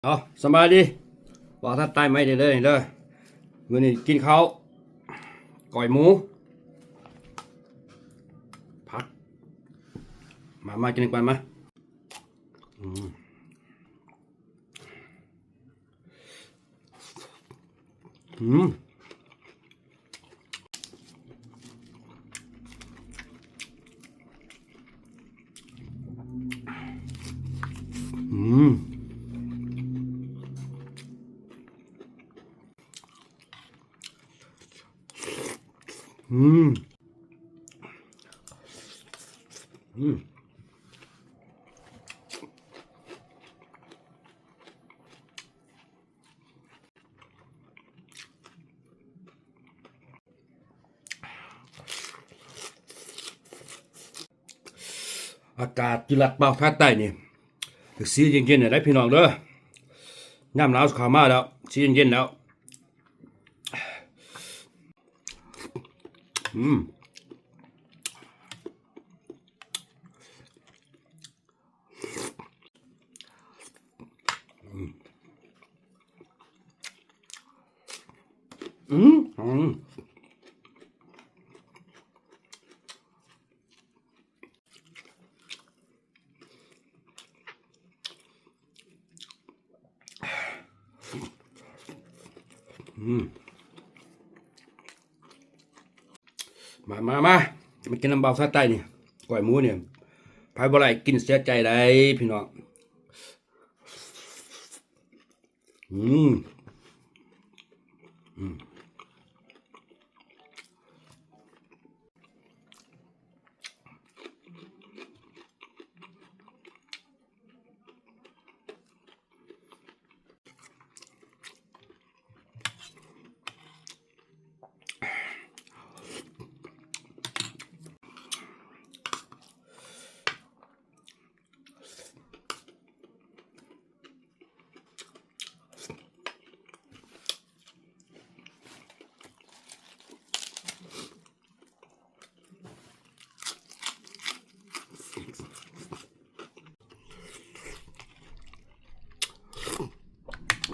ເອົາ ສະບາຍດີ ບ່າວທັດໃຕ້ໃໝ່ເດີ ເດີ ມື້ນີ້ກິນເຂົ້າ ກ້ອຍໝູ ຜັກ ມາ ມາກິນນຳກັນ ມາ ອືມ ອືມ ອືມ ອືມ ອືມ. ອາກາດຢູ່ລັດບ່າວທັດໃຕ້ນີ້ ຄືຊິເຢັນໆ ແລ້ວໄດ໋ພີ່ນ້ອງເດີ ຍາມໜາວເຂົ້າມາແລ້ວ ຊິເຢັນໆ ແລ້ວ ອືມ. ອືມ ອືມ ອືມ ມາ ມາ ມາ ມາກິນນຳບ່າວທັດໃຕ້ນີ້ ກ້ອຍໝູນີ້ ໃຜບໍ່ໄດ້ກິນເສຍໃຈໄດ໋ພີ່ນ້ອງ. ອືມ ອືມ.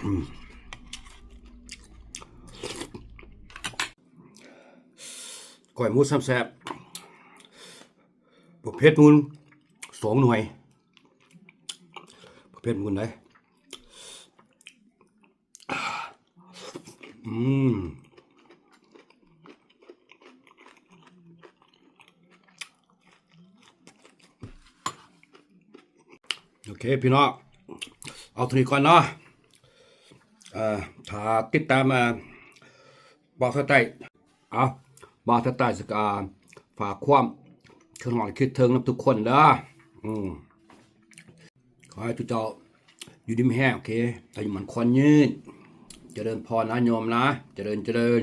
ອືມ ກ້ອຍໝູແຊບໆ ບັກເຜັດມູນສອງໜ່ວຍ ບັກເຜັດມູນເດ້. ອືມ ໂອເຄພີ່ນ້ອງ ເອົາເທົ່ານີ້ກ່ອນເນາະ ເອີ ຖ້າຕິດຕາມ ເອີ ບ່າວທັດໃຕ້ ເອົາ ບ່າວທັດໃຕ້ຊິກະຝາກຄວາມຄິດຮອດຄິດເຖິງນຳທຸກຄົນເດີ ອືມ ຂໍໃຫ້ທຸກເຈົ້າຢູ່ດີມີແຮງ ໂອເຄ ອາຍຸໝັ້ນຂວັນຍືນ ຈະເລີນພອນນະໂຍມນະ ຈະເລີນ ຈະເລີນ.